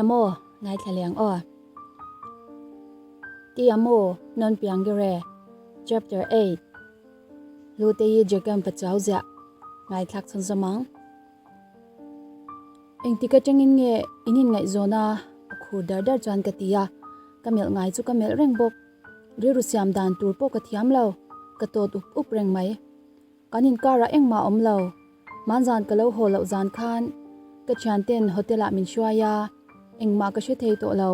Ti amaw ngaithla leh ang aw. Ti amaw non piangire Chapter 8 Hlute hi Jacob Pachuau ziah ngaithlak chhun zawm ang. Engtik atangin nge in inngaihzawn a a khur dar dar chuan ka ti a, ka melh ngai chu ka melh reng bawk. Rilru siam dan tur pawh ka thiam lo, ka tawt up up reng mai. Kan inkarah engmah a awm lo. Hmanzan ka lo haw loh zan khan ka thianten hotel ah min hruai a, engmah ka hre thei tawh lo.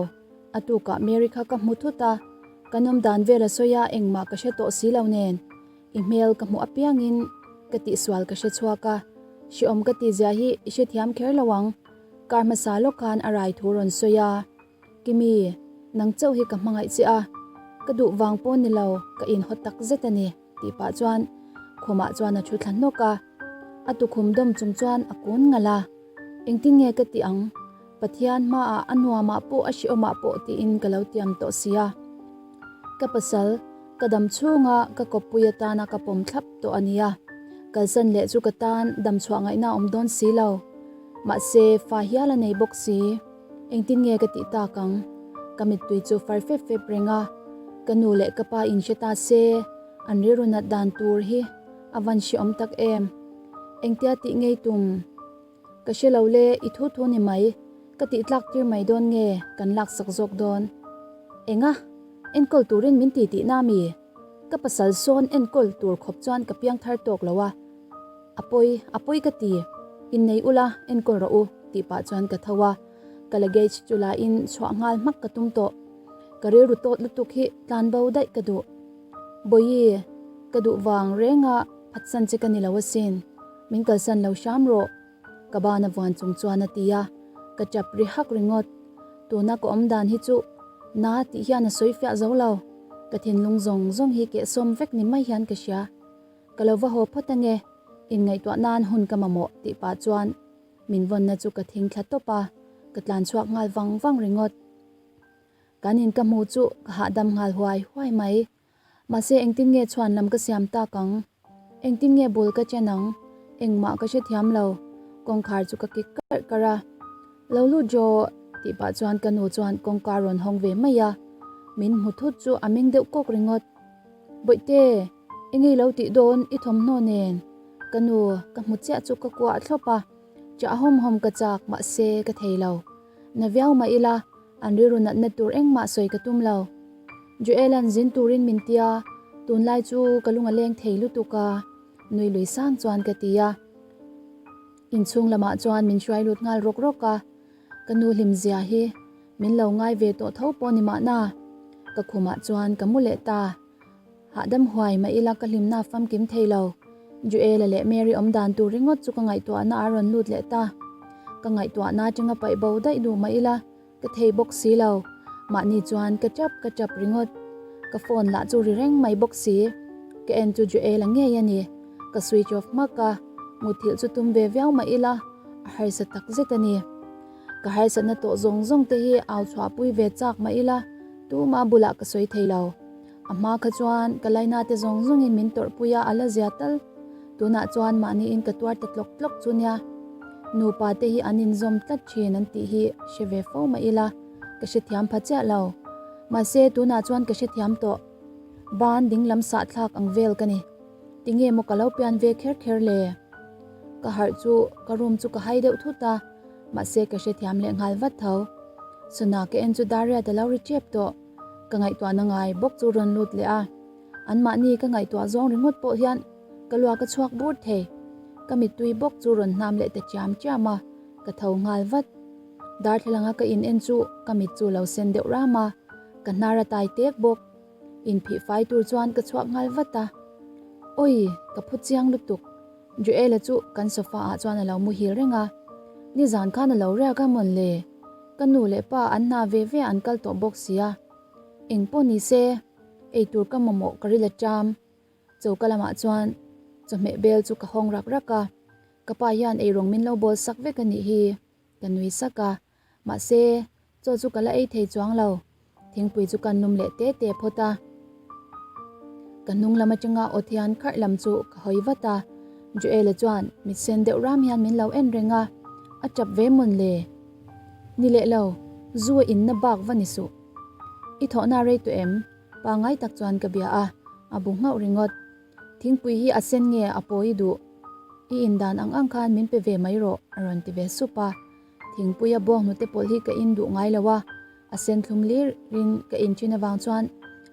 A tukah Mary kha ka hmu thut a, ka nawm dan vel a sawi a engmah ka hre tawh si lo nen. I hmel ka hmuh apiangin ka tihsual ka hre chhuak a, hreawm ka tihzia hi i hrethiam kher lo ang. Kar hmasa lawk khan a rai thu rawn sawi a. Kimi, nang chauh hi ka hmangaih che a, ka duh vang pawh ni lo, ka inhaw tak zet a ni, tih pah chuan khumah chuan a thu thla hnawk a. A tukhum dawm chung chuan a kun ngalh a, Engtin nge ka tih ang? Pathian hmaah a nuamah pawh a hreawmah pawh tiin ka lo tiam tawh si a. Ka pasal, ka dam chhunga ka kawppui atana ka pawm thlap tawh a nia. Kalsan leh chu ka tan damchhuah ngaihna a awm dawn si lo. Mahse, fa hial a nei bawk si. Engtin nge ka tih tak ang? Ka mittui chu far fep fep reng a, ka nu leh ka pa in hre ta se, an rilru nat dan tur hi a van hreawm tak em. Engtia tih ngei tum? Ka hre lo le, i thu thu ni mai, ka tih tlak tir mai dawn nge kan laksak zawk dawn? Enga? Enkawl turin min ti tihna mi? Ka pasal sawn enkawl tur khawp chuan ka piang thar tawk lo a. A pawi, a pawi ka ti. Innei ula, enkawl rawh u, tih pah chuan ka tho a. Ka luggage chu la in chhuah nghal hmak ka tum tawh. Ka rilru tawt lutuk hi tlan bo daih ka duh. Bawihi, ka duh vang reng a, phatsan che ka ni lo asin. Min kalsan lo hram rawh. Ka ban a vuan chung chuan a ti a, ka tap ri hak ringawt. Tuna ka awm dan hi chu na tih hian a sawi fiah zo lo. Ka thinlung zawng zawng hi kehsawm vek ni mai hian ka hria. Ka lo va haw phawt ange, inngaihtuah nan hun ka mamawh tih pah chuan min vawnna chu ka thing thla tawp a, ka tlan chhuak nghal vang vang ringawt. Kan in ka hmu chu ka hahdam nghal huai huai mai. Mahse engtin nge chhuan lam ka siam tak ang? Engtin nge bul ka chen ang? Engmah ka hrethiam lo. Kawngkhar chu ka kik karh karh a. Lo lut rawh tih pah chuan ka nu chuan kawngka rawn hawng ve mai a. Min hmu thut chu a meng deuh kawk ringawt. Bawihte, engei lo tih dawn i thawmhnaw nen? Ka nu ka hmu chiah chu ka kuah thlawp a, chah hawm hawm ka chak mahse ka thei lo. Na viau mah ila, an rilru natna tur engmah sawi ka tum lo. Joel-a'n zin turin min tia, tunlai chu ka lung a leng thei lutuk a, nui lui sang chuan ka ti a. Inchhung lamah chuan min hruai lut nghal rawk rawk a, ka nu hlim zia hi min lo ngai ve tawh tho pawh ni mahna. Ka khumah chuan ka mu leh ta. Hahdam huai mah ila ka hlimna famkim thei lo. Joel-a leh Mary awm dan tur ringawt chu ka ngaihtuahna a rawn lut leh ta. Ka ngaihtuahna atanga paih bo daih duh mah ila ka thei bawk si lo. Mahni chuan ka tap ka tap ringawt. Ka phone lah chu ri reng mai bawk si. Ka en chu Joel-a ngei a ni. Ka switch off hmak a, muthilh chu tum ve viau mah ila a harsa tak zet a ni. Ka harsatna tawh zawng zawng te hi au chhuahpui ve chak mah ila tuma bulah ka sawi thei lo. A hma kha chuan ka laina te zawng zawngin min tawrhpui a, a la zia tal. Tunah chuan mahniin ka tuar ta tlawk tlawk chu nia. Nupa te hi an inzawm tlat thin an tih hi hre ve fo mah ila ka hrethiam pha chiah lo. Mahse tunah chuan ka hrethiam tawh. Ban dinglam sahthlak ang vel ka ni. Tinge maw ka lo pian ve kher kher le? Ka harh chu ka room chu ka hai deuh thut a, mahse ka hrethiam leh nghal vat tho. Sona ka en chu Dariat a lo ri tep tawh. Ka ngaihtuahna ngai bawk chu rawn lut leh a, anmahni ka ngaihtuah zawng ringawt pawh hian ka luak a chhuak bur thei. Ka mittui bawk chu rawn hnam leh ta chiam chiam a, ka tho nghal vat. Darthlalanga ka in en chu ka mit chu lo sen deuh ram a, ka hnar a tai tek bawk. Inphih fai tur chuan ka chhuak nghal vat a. Awi, ka phu chiang lutuk. Joel-a chu kan sofa ah chuan a lo muhil reng a. Nizan khan a lo riak a mawn le. Ka nu leh pa an hna ve ve an kal tawh bawk sia. Eng pawh ni se, eitur ka mamawh ka ril a ṭam. Choka lamah chuan chawhmeh bel chu ka hawng rak rak a. Ka pa hian eirawng min lo bawl sak vek a nih hi, ka nui sak a. Mahse, chaw chu ka la ei thei chuang lo. Thingpui chu kan lum leh te te phawt a. Ka hnung lam atanga aw thian kharh lam chu ka hawi vat a. Joel-a chuan mit sen deuh ram hian min lo en reng a, a tap ve mawn le? Ni leh lo. Zu a inna bak va ni suh. I thawhna rei tawh em? Pangai tak chuan ka bia a, a bu nghauh ringawt. Thingpui hi a sen nge a pawi duh? I indan ang ang khan min pe ve mai rawh, a rawn ti ve sup a. Thingpuia bawng hnute pawlh hi ka in duh ngai lo a, a sen thlum lir in ka in thin avang chuan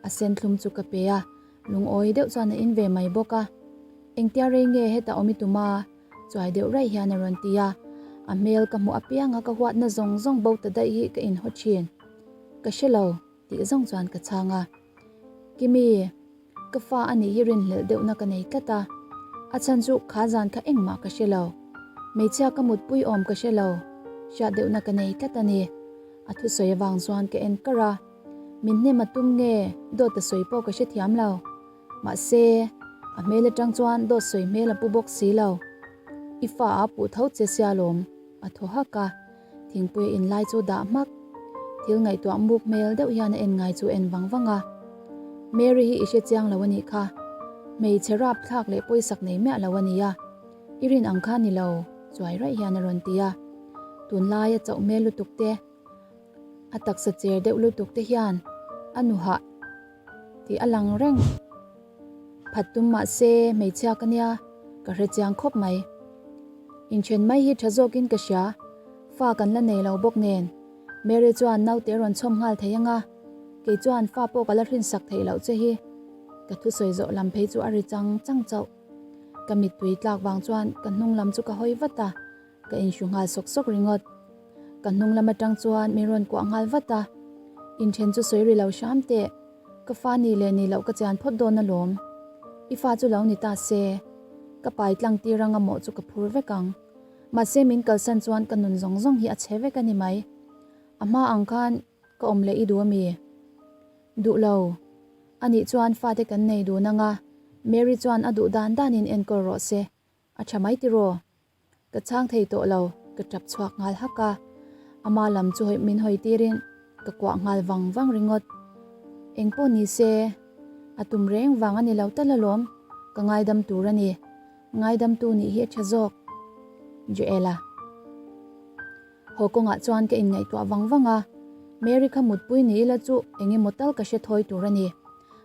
a sen thlum chu ka pe a, lungawi deuh chuan a in ve mai bawk a. Engtia rei nge heta awm i tum a? Chuai deuh raih hian a rawn ti a, a hmel ka hmuh apianga ka huatna zawng zawng bo ta daih hi ka inhaw thin. Ka hre lo, tih zawng chuan ka chhang a. Kimi, ka fa a nih hi rinhlelh deuhna ka nei tlat a, a chhan chu kha zan kha engmah ka hre lo. Hmeichhia ka mutpui awm ka hre lo, hriat deuhna ka nei tlat a ni. A thusawi avang chuan ka en kar a, min hnem a tum nge dawt a sawi pawh ka hrethiam lo. Mahse, a hmel atang chuan dawt sawi hmel a pu bawk si lo. I fa a puh tho che sia lawm, a thaw hak a. Thingpui a inlai chu dah hmak. Thil ngaihtuah muk hmel deuh hian a en ngai chu en vang vang a. Mary hi i hre chiang lo a nih kha. Hmeichhe rap thlak leh pawisak nei miah lo a nia. I rin ang kha ni lo, chuai raih hian a rawn ti a. Tunlai a chauh hmel lutuk te, a taksa cher deuh lutuk te hian a nuhah tih a lang reng. Phat tum mah se hmeichhia ka nia, ka hre chiang khawp mai. Inthen mai hi tha zawkin ka hria, fa kan la nei lo bawk nen. Mary chuan naute rawn chhawm nghal thei anga, kei chuan fa pawh ka la hrinsak theih loh che hi. Ka thusawi zawh lam phei chu a ri chang chang chauh. Ka mittui tlak vang chuan ka hnung lam chu ka hawi vat a, Ka inhru nghal sawk sawk ringawt. Ka hnung lam atang chuan min rawn kuah nghal vat a. Inthen chu sawi ri lo hram teh. Ka fa ni leh ni loh ka chian phawt dawn alawm. I fa chu lo ni ta se. Ka pai tlang tir anga mawh chu ka phur vek ang. Mahse min kalsan chuan ka nun zawng zawng hi a chhe vek a ni mai. A hma ang khan ka awm leh i duh ami? Duh lo. Anih chuan fate kan nei dun anga Mary chuan a duh dan danin enkawl rawh se. A tha mai tiraw? Ka chhang thei tawh lo, ka tap chhuak nghal hak a. Ama lam chu hawi min hawi tirin ka kuah nghal vang vang ringawt. Eng pawh ni se, a tum reng vang a ni lo tal alawm, ka ngaidam tur a ni. Ngaidamtu nih hi a tha zawk. Joela. Haw kawngah chuan ka inngaihtuah vang vang a, Mary kha mutpui ni ila chu eng emaw tal ka hre thawi tur a ni.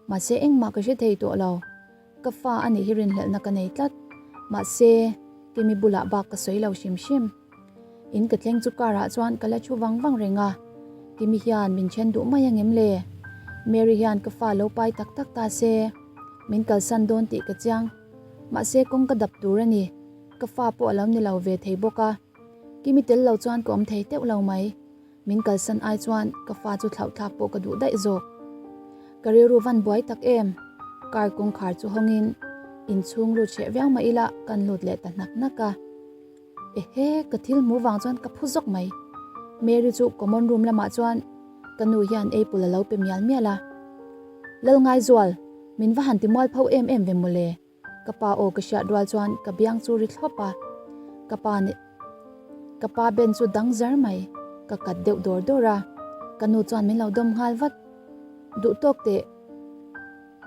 Mahse engmah ka hre thei tawh lo. Ka fa a nih hi rinhlelhna ka nei tlat. Mahse, Kimi bulah bak ka sawi lo hrim hrim. In ka thleng chu car ah chuan ka la thu vang vang reng a. Kimi hian min then duh mai angem le? Mary hian ka fa lo pai tak tak ta se, min kalsan dawn tih ka chiang. Mahse, kawng ka dap tur a ni. Ka fa pawh a lo ni lo ve thei bawk a. Kimi tel lo chuan ka awm thei teuh lo mai. Min kalsan ai chuan ka fa chu thlauhthlak pawh ka duh daih zawk. Ka rilru van buai tak em? Car kawngkhar chu hawngin inchhung lut hreh viau mah ila kan lut leh ta hnak hnak a. Ehe, ka thil hmuh vang chuan ka phu zawk mai. Mary chu common room lamah chuan ka nu hian apple a lo pe mial mial a. Lalngaizual, min va han ti mualpho em em ve mawle. Ka pa aw ka hriat rual chuan ka biang chu ri thlawp a, ka pa nih ka pa ben chu dang zar mai, ka kat deuh dawr dawr a, ka nu chuan min lo dawm nghal vat. Duh tawk teh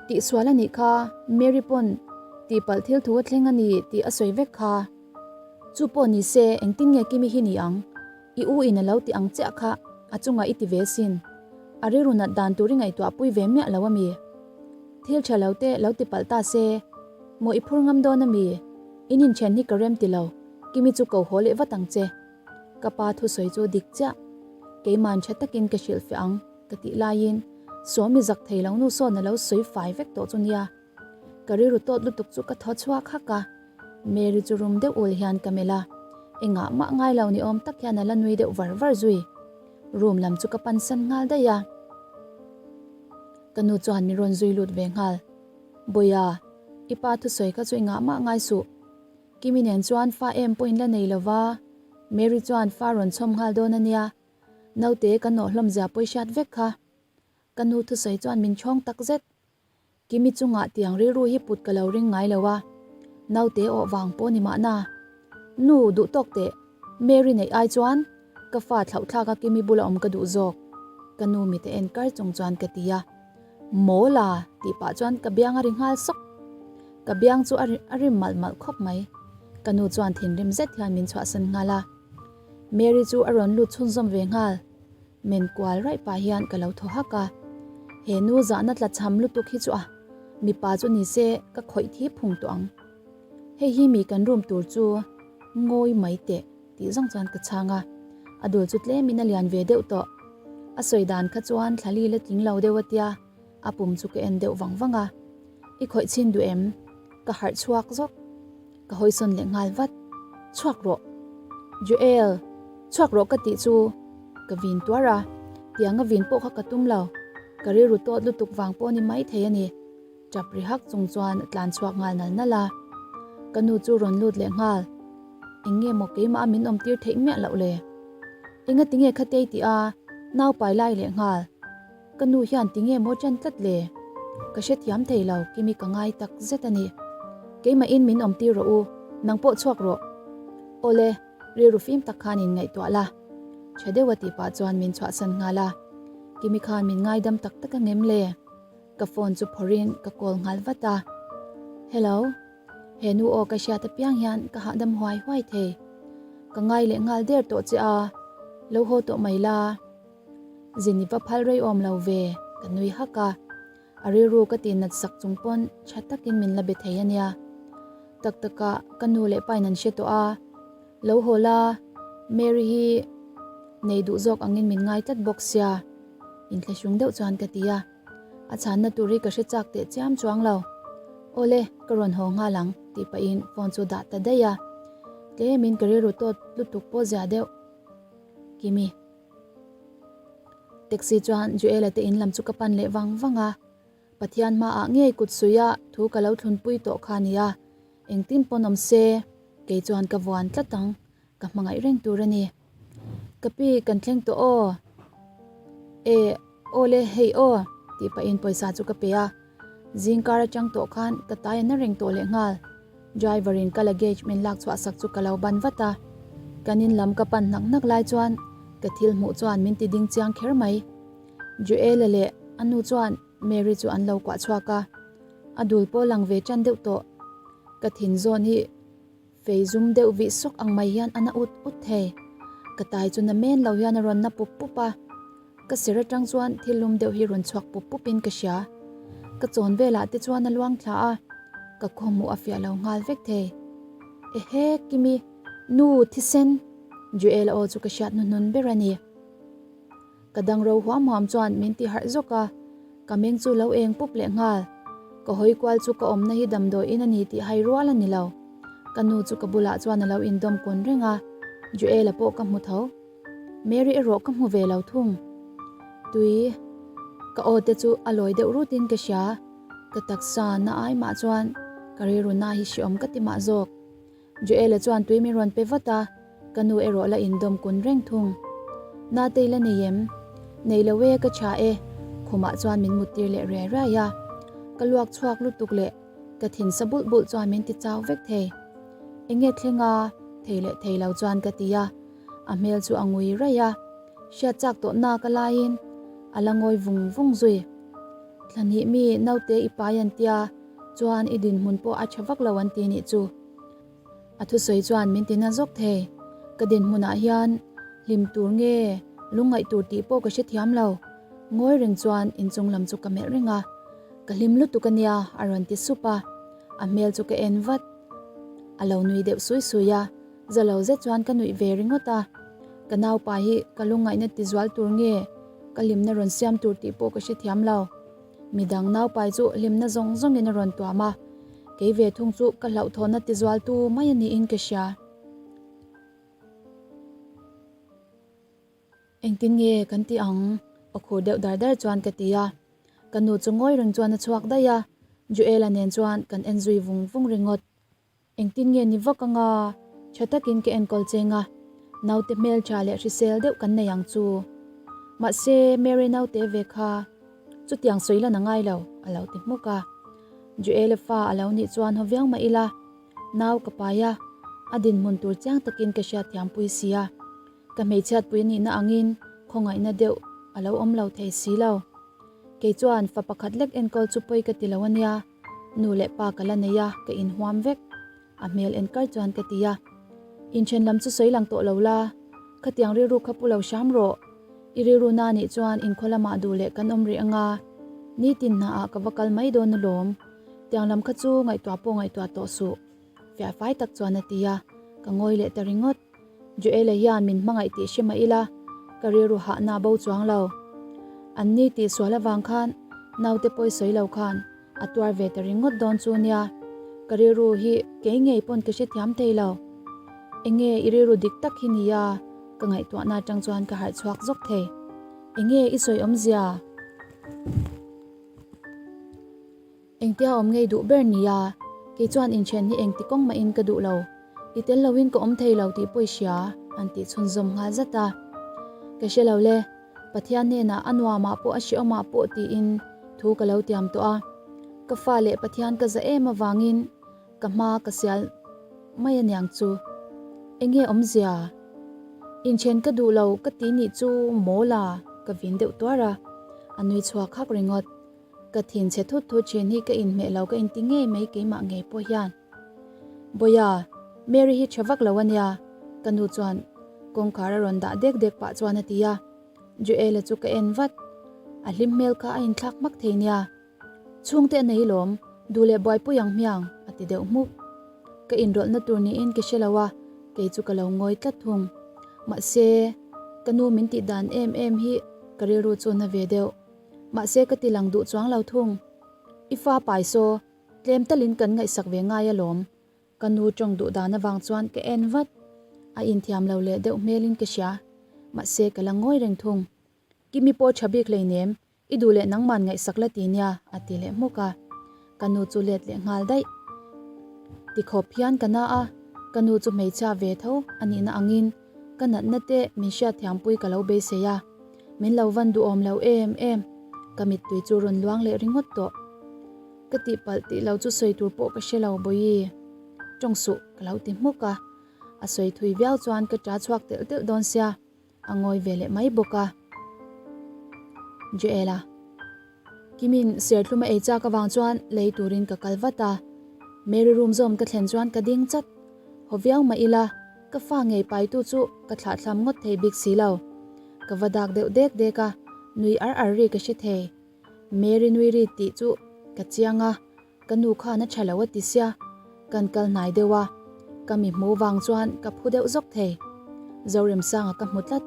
tih sual a nih kha, Mary pawn tihpalh thil thu a thleng a ni tih a sawi vek kha. Chu pawh ni se engtin nge Kimi hi ni ang? I u in a lo ti ang chiah kha a chungah i ti ve sin. A rilru nat dan tur i ngaihtuah pui ve miah lo a mi? Thil tha lo te lo ti palh ta se, maw i phur ngam dawn a mi? In inthen hi ka rem ti lo, Kimi chu ko haw leh vat ang che. Ka pa thusawi chu dik chiah. Keiman tha takin ka hrilh fiah ang ka tih laiin Sawmi zak thei lo nu sawn a lo sawi fai vek tawh chu nia. Ka rilru tawt lutuk chu ka thaw chhuak hak a, Mary chu rum deuh ul hian ka melh a, engah mah ngai lo ni awm tak hian a la nui deuh var var zui. Room lam chu ka pansan nghal daih a. Ka nu chuan min rawn zui lut ve nghal. Bawiha, i pa thusawi kha chu i ngah mah ngai suh. Kimi nen chuan fa em pawhin la nei lova, Mary chuan fa rawn chhawm nghal dawn a nia. Naute ka nawh hlawm zia pawi hriat vek kha. Ka nu thusawi chuan min chhawng tak zet. Kimi chungah tiang rilru hi put ka lo ring ngai lo a, naute awh vang pawh ni mahna. Nu, duh tawk teh, Mary neih ai chuan ka fa thlauhthlak a Kimi bula awm ka duh zawk, ka nu mite en kar chung chuan ka ti a. Maw la, tih pah chuan ka biang a ri nghal sawk. Ka biang chu a rim malh malh khawp mai. Ka nu chuan thinrim zet hian min chhuahsan nghal a. Mary chu a rawn lut chhunzawm ve nghal. Men kual raih pah hian ka lo thaw hak a. He nu zahna tla chham lutuk hi chu a mipa chu ni se ka khawih thi phung tawh ang. Hei hi mi kan room tur chu ngawi mai teh tih zawng chuan ka chhang a. A dul chu tlemin a lian ve deuh tawh. A sawi dan kha chuan thlali la tling lo deuh a tia a pum chu ka en deuh vang vang a. I khawih chhin duh em? Ka harh chhuak zawk. Ka hawisawn leh nghal vat. Chhuak rawh. Joel, chhuak rawh ka tih chu ka vin tuar a, tianga vin pawh kha ka tum lo. Ka rilru tawt lutuk vang pawh ni mai thei a ni. Tap ri hak chung chuan a tlan chhuak nghal nal nal a. Ka nu chu rawn lut leh nghal. Eng nge maw keimah a min awm tir theih miah loh le? Enga tinge khatei tih a nau pai lai leh nghal. Ka nu hian tinge maw ṭan tlat le? Ka hrethiam thei lo, Kimi ka ngai tak zet a ni. Keimahin min awm tir rawh u, nang pawh chhuak rawh. Awle, rilru fim tak khan in ngaihtuah la. Ṭha deuh a tih pah chuan min chhuahsan nghal a. Kimi khan min ngaidam tak tak angem le? Ka phone chu phawrhin ka call nghal vat a. Hello, he nu aw ka hriat apiang hian ka hahdam huai huai thei. Ka ngai leh nghal der tawh che a, lo haw tawh mai la. Zin i va phal rei awm lo ve, ka nui hak a. A rilru ka ti nat sak chung pawn tha takin min la be thei a nia. Tak takah ka nu leh pain an hre tawh a, lo haw la, Mary hi nei duh zawk angin min ngai tlat bawk sia, inthlahrung deuh chuan ka ti a. A chhanna tur hi ka hre chak teh chiam chuang lo. Awle, ka rawn haw nghal ang, tih pahin phone chu dah ta daih a. Tlemin ka rilru tawt lutuk pawh zia deuh. Kimi. Taxi chuan Joel-a te in lam chu ka pan leh vang vang a, Pathian hmaah ngei kut suia thu ka lo thlunpui tawh kha a nia, engtin pawn awm se, kei chuan ka vuan tlat ang, ka hmangaih reng tur a ni. Ka pi kan thleng tawh aw. E, aw le, hei aw, tih pahin pawisa chu ka pe a, zingkar atang tawh khan ka tai a na reng tawh lehnghal. Driver in ka luggage min lak chhuah sak chu ka lo ban vat a, kan in lam ka pan hnak hnak lai chuan ka thil hmuh chuan min ti ding chiang kher mai. Joel-a leh a nu chuan Mary chu an lo kuah chhuak a, a dul pawh lang ve tan deuh tawh. Ka thin zawn hi fei zum deuh vih sawk ang mai hian a na ut ut thei. Ka tai chu na men lo hian a rawn na pup pup a. Ka sir atang chuan thil lum deuh hi rawn chhuak pup pup in ka hria. Ka chawn velah te chuan a luang thla a, ka khawhmuh a fiah lo nghal vek thei. Ehe Kimi, nu thisen! Joel aw chu ka hriat hnuhnun ber a ni. Ka dang ro huam huam chuan min ti harh zawk a, ka meng chu lo eng pup leh nghal. Ka hawi kual chu ka awmna hi damdawiin a ni tih hai rual a ni lo. Ka nu chu ka bulah chuan a lo indawm kun reng a, Joel-a pawh ka hmu tho. Mary erawh ka hmu ve lo thung. Tui, ka aw te chu a lawi deuh rutin ka hria. Ka taksa na ai mah chuan ka rilru na hi hreawm ka ti mah zawk. Joel-a chuan tui min rawn pe vat a, ka nu erawh la indawm kun reng thung. Natei la nei em? Nei lo e, ka tha e, khumah chuan min muttir leh riai riai a. Ka luak chhuak lutuk leh ka thin sa bulh bulh chuan min ti chau vek thei. Enge thleng a? Thei leh thei lo chuan ka ti a. A hmel chu a ngui raih a, hriat chak tawh nak a laiin a la ngawi vung vung zui. Thlahnih mi naute i pai an tia chuan i dinhmun pawh a tha vak lo an ti nih chu. A thusawi chuan min ti na zawk thei. Ka dinhmunah hian hlim tur nge lungngaih tur tih pawh ka hrethiam lo. Ngawi reng chuan inchung lam chu ka melh reng a. Ka hlim lutuk a nia a rawn ti sup a, a hmel chu ka en vat. A lo nui deuh sui sui a. Za lo zet chuan ka nuih ve ringawt a, ka naupa hi ka lungngaihna ti zual tur nge ka hlimna rawn siam tur tih pawh ka hrethiam lo. Midang naupai chu hlimna zawng zawngin a rawn tuam a, kei ve thung chu ka hlauhthawnna ti zual tu mai a niin ka hria. Engtin nge kan ti ang? Aw khur deuh dar dar chuan ka ti a. Ka nu chu ngawi reng chuan a chhuak daih a, Joel-a nen chuan kan en zui vung vung ringawt. Engtin nge ni vak anga tha takin ka enkawl cheng a, naute hmeltha leh hrisel deuh kan nei ang chu. Mahse, Mary naute ve kha chutiang sawi lan a ngai lo, a lo ti hmuk a. Joel-a fa a lo nih chuan haw viau mah ila, nau ka pai a, a dinhmun tur chiang takin ka hriatthiampui si a. Ka hmeichhiatpui nihna angin khawngaihna deuh a lo awm lo thei si lo. Kei chuan fa pakhat lek enkawl chu pawi ka ti lo a nia. Nu leh pa ka la nei a, ka inhuam vek. A hmel en kar chuan ka ti a. Inthen lam chu sawi lang tawh lo la, khatiang rilru kha pu lo hram rawh. I rilru na nih chuan inkhaw lamah duh leh kan awm rih anga, nitin hnaah ka va kal mai dawn alawm. Tiang lam kha chu ngaihtuah pawh ngaihtuah tawh suh. Fiah fai tak chuan a ti a, ka ngawi leh ta ringawt. Joel-a hian min hmangaih tih hre mah ila, ka rilru hahna bo chuang lo. An ni tih sual avang khan naute pawi sawi lo khan a tuar ve ta ringawt dawn chu nia, ka rilru hi kei ngei pawn ka hrethiam thei lo. Enge i rilru dik tak hi nia ka ngaihtuahna atang chuan ka harh chhuak zawk thei. Enge i sawi awmzia? Engtia awm ngei duh ber nia, kei chuan inthen hi engti kawng mahin ka duh lo, i tel loin ka awm thei lo tih pawh i hria, an tih chhunzawm nghal zat a. Ka hre lo le, Pathian hnenah a nuamah pawh a hreawmah pawh tiin thu ka lo tiam tawh a, ka fa leh Pathian ka za em avangin ka hma ka sial mai aniang chu. Enge awmzia? Inthen ka duh lo ka ti nih chu mawl a, ka vin deuh tuar a, a nui chhuak hak ringawt. Ka thin chhe thut thut thin hi ka inhmeh lo ka inti ngei mai keimah ngei pawh hian. Bawia, Mary hi tha vak lo ania, ka nu chuan kawngkhar a rawn dah dek dek pah chuan a ti a. Joel-a chu ka en vat, a hlim hmel kha a inthlak hmak thei nia. Chhungte a nei lawm, duh leh buaipui ang hmiang, a ti deuh hmuk. Ka inrawlhna tur niin ka hre lo a, kei chu ka lo ngawi tlat thung. Mahse, ka nu min tih dan em em hi ka rilru chu na ve deuh. Mahse ka ti lang duh chuang lo thung. I fa pai saw, tlem talin kan ngaihsak ve ngai alawm. Ka nu tawng duh dan avang chuan ka en vat. A inthiam lo leh deuh hmelin ka hria. Mahse ka la ngawi reng thung. Kimi pawh tha bik hleinem, i duh leh nangman ngaihsak la ti nia, a ti leh hmuk a. Ka nu chu let leh nghal daih. Tikhawp hian ka na a, ka nu chu hmeichhia ve tho a nihna angin ka natna te min hriatthiampui ka lo beisei a. Min lo van duhawm lo em em, ka mittui chu rawn luang leh ringawt tawh. Ka tihpalh tih lo chu sawi tur pawh ka hre lo Bawihi, tawng suh ka lo ti hmuk a. A sawi thui viau chuan ka ṭa chhuak telh telh dawn sia, a ngawi ve leh mai bawk a. Joel-a Kimin serthlum a ei chak avang chuan lei turin ka kal vat a. Mary room zawm ka thlen chuan ka ding chat. Haw viau mah ila, ka fa ngei paitu chu ka thlahthlam ngawt thei bik si lo. Ka va dak deuh dek dek a, nui ar ar ri ka hre thei. Mary nui ri tih chu ka chiang a, ka nu khan a tha lo a ti sia, kan kal hnai deuh a, ka mi hmu vang chuan ka phu deuh zawk thei. Zoremsanga ka hmu tlat.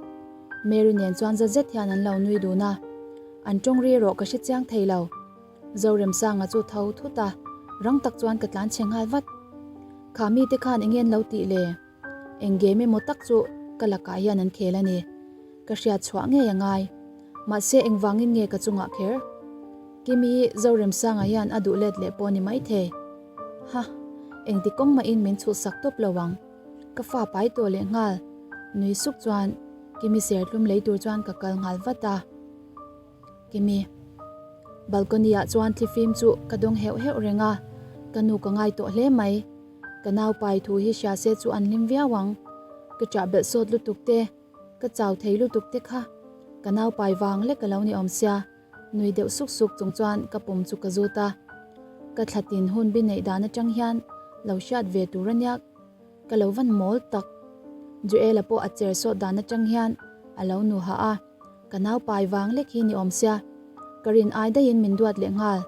Mary nen chuan za zet hian an lo nui dun a, an tawng ri erawh ka hre chiang thei lo. Zoremsanga chu tho thut a, rang tak chuan ka tlan chhe nghal vat. Kha mite khan eng nge an lo tih le? Eng game emaw tak chu ka lakah hian an khel a ni. Ka hriat chhuah ngei a ngai. Mahse engvangin nge ka chungah kher? Kimi hi Zoremsanga hian a duh let leh pawh ni maithei. Ha, engti kawng mahin min chhuhsak tawp lo ang. Ka fa pai tawh leh nghal. Nui suk chuan Kimi sertlum lei tur chuan ka kal nghal vat a. Kimi. Balcony ah chuan thlifim chu ka dawng heuh heuh reng a, ka nu ka ngai tawh hle mai. Ka nau pai thu hi hria se chu an hlim viau ang. Ka chah belh sawt lutuk te, ka chau thei lutuk te kha. Ka nau pai vang lek a lo ni awm sia, nui deuh suk suk chung chuan ka pum chu ka zut a. Ka thlatin hun bi neih dan atang hian lo hriat ve tur a nia. Ka lo van mawl tak. Joel-a pawh a cher sawt dan atang hian a lo nu hah a. Ka nau pai vang lek hi ni awm sia, ka rin ai daihin min duat leh nghal.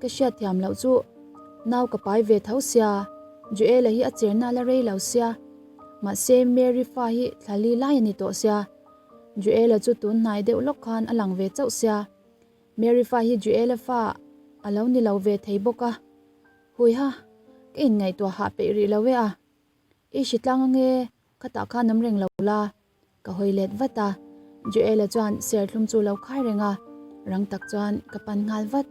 Ka hriat thiam loh chu nau ka pai ve tho sia, Joel-a hi a cherna la rei lo sia. Mahse Mary fa hi thla li lai a ni tawh sia. Joel-a chu tun hnai deuh lawk khan a lang ve chauh sia. Mary fa hi Joel-a fa a lo ni lo ve thei bawk a. Huiha, ka inngaihtuah hah peih rih lo e a. I hritlang ange, khatah khan awm reng lo la. Ka hawi let vat a, Joel-a chuan serthlum chu lo khai reng a, rang tak chuan ka pan nghal vat.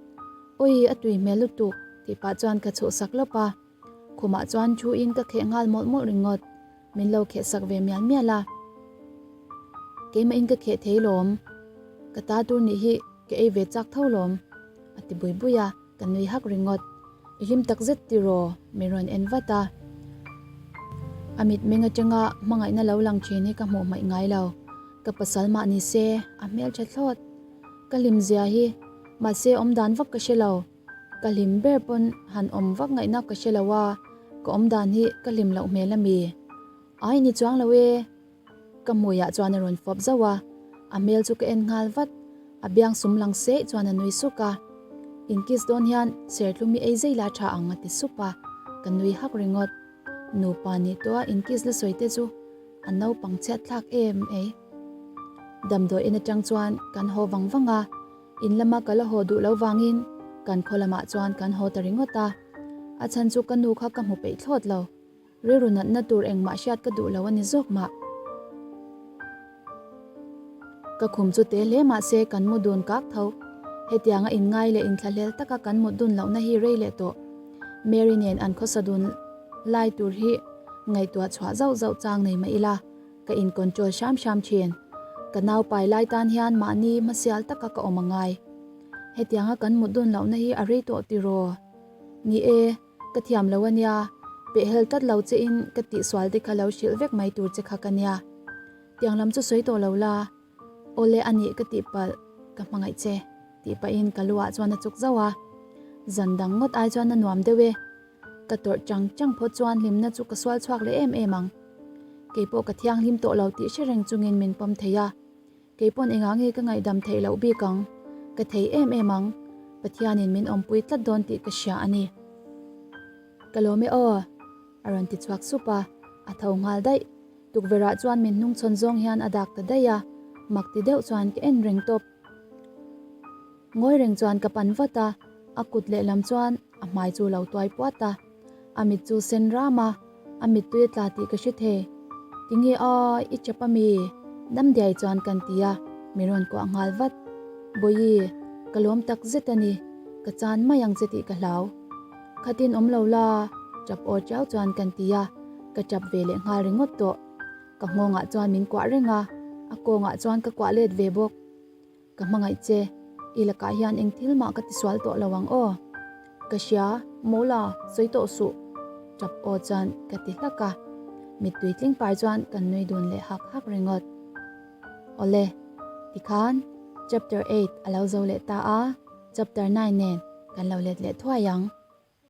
Awi, a tui hmel lutuk, tih pah chuan ka chhuhsak lawp a. Khumah chuan thu in ka kheh nghal mawlh mawlh ringawt, min lo kheh sak ve mial mial a. Keimah in ka kheh thei lawm, ka ta tur nih hi ka ei ve chak tho lawm, a ti bui bui a. Ka nui hak ringawt. I hlim tak zet tiraw? Min rawn en vat a. A mitmeng atanga hmangaihna lo lang thin hi ka hmuh hmaih ngai lo. Ka pasal mah ni se, a hmel tha thlawt. Ka hlim zia hi, mahse awm dan vak ka hre lo. Ka hlim ber pawn han awm vak ngaihna ka hre lo a, ka awm dan hi ka hlim loh hmel a mi? Ai ni chuang lo e. Ka hmuiah chuan a rawn fawp zauh a. A hmel chu ka en nghal vat, a biang sum lang seh chuan a nui suk a. In kiss dawn hian serthlum i ei zei la tha ang a ti sup a, ka nui hak ringawt. Nupa nih tawha in kiss la sawi te chu a naupang chhiat thlak em ei. Damdawi en atang chuan kan haw vang vang a, in lama ka la haw duh lo vangin kan khaw lamah chuan kan haw ta ringawt a. A chhan chu ka nu kha ka hmu peih thlawt lo. Rilru natna tur engmah hriat ka duh lo a ni zawk mah. Ka khum chu te hle mah se kan mu dun kak tho. Hetianga inngai leh inthlahlel taka kan mut dun lohna hi rei leh tawh. Mary nen an khawsa dun lai tur hi ngaihtuah chhuah zauh zauh chang nei mah ila ka in control hram hram thin. Ka nau pai lai tan hian mahni hmasial taka ka awm a ngai. Hetianga kan mut dun lohna hi a rei tawh tiraw? Ni e. Ka thiam lo a nia, pehhel tlat lo che in ka tihsual te kha lo hrilh vek mai tur che kha ka nia. Tiang lam chu sawi tawh lo la, awle a nih ka tihpalh ka hmangaih che tih pahin ka lu ah chuan a chuk zauh a. Zan dang ngawt ai chuan a nuam deuh e. Ka tawrh chang chang phawt chuan hlimna chu ka sual chhuak leh em em ang. Keipawh ka thianghlim tawh lo tih hre reng chungin min pawm thei a. Kei pawn engah nge ka ngaihdam theih loh bik ang? Ka thei em em ang. Pathianin min awmpui tlat dawn tih ka hria a ni. Ka lawm e aw! A rawn ti chhuak sup a, a tho nghal daih. Tukverhah chuan min hnungchhawn zawng hian a dak ta daih a, mak ti deuh chuan ka en reng tawp. Ngawi reng chuan ka pan vat a, a kut lehlam chuan a hmai chu lo tuai puat a. A mit chu sen ram a, a mittui a tla tih ka hre thei. Tinge a, i chap a mi? Damdiai chuan kan ti a, mi rawn kuah nghal vat. Bawihi, ka lawm tak zet a ni, ka chan mai ang che tih ka hlau. Khatin awm lo la, chap aw chiau chuan kan ti a, ka chap ve leh nghal ringawt tawh. Ka nghawngah chuan min kuah reng a, a kawngah chuan ka kuah let ve bawk. Ka hmangaih che, i lakah hian eng thil mah ka tisual tawh lo ang aw. Ka hria, Mawla, sawi tawh suh. Tap aw chuan ka ti hlak a, mittui tling par chuan kan nui dun leh hak hak ringawt. Awle, tikhan chapter eight a lo zo leh ta a, chapter nine nen kan lo let leh thuai ang.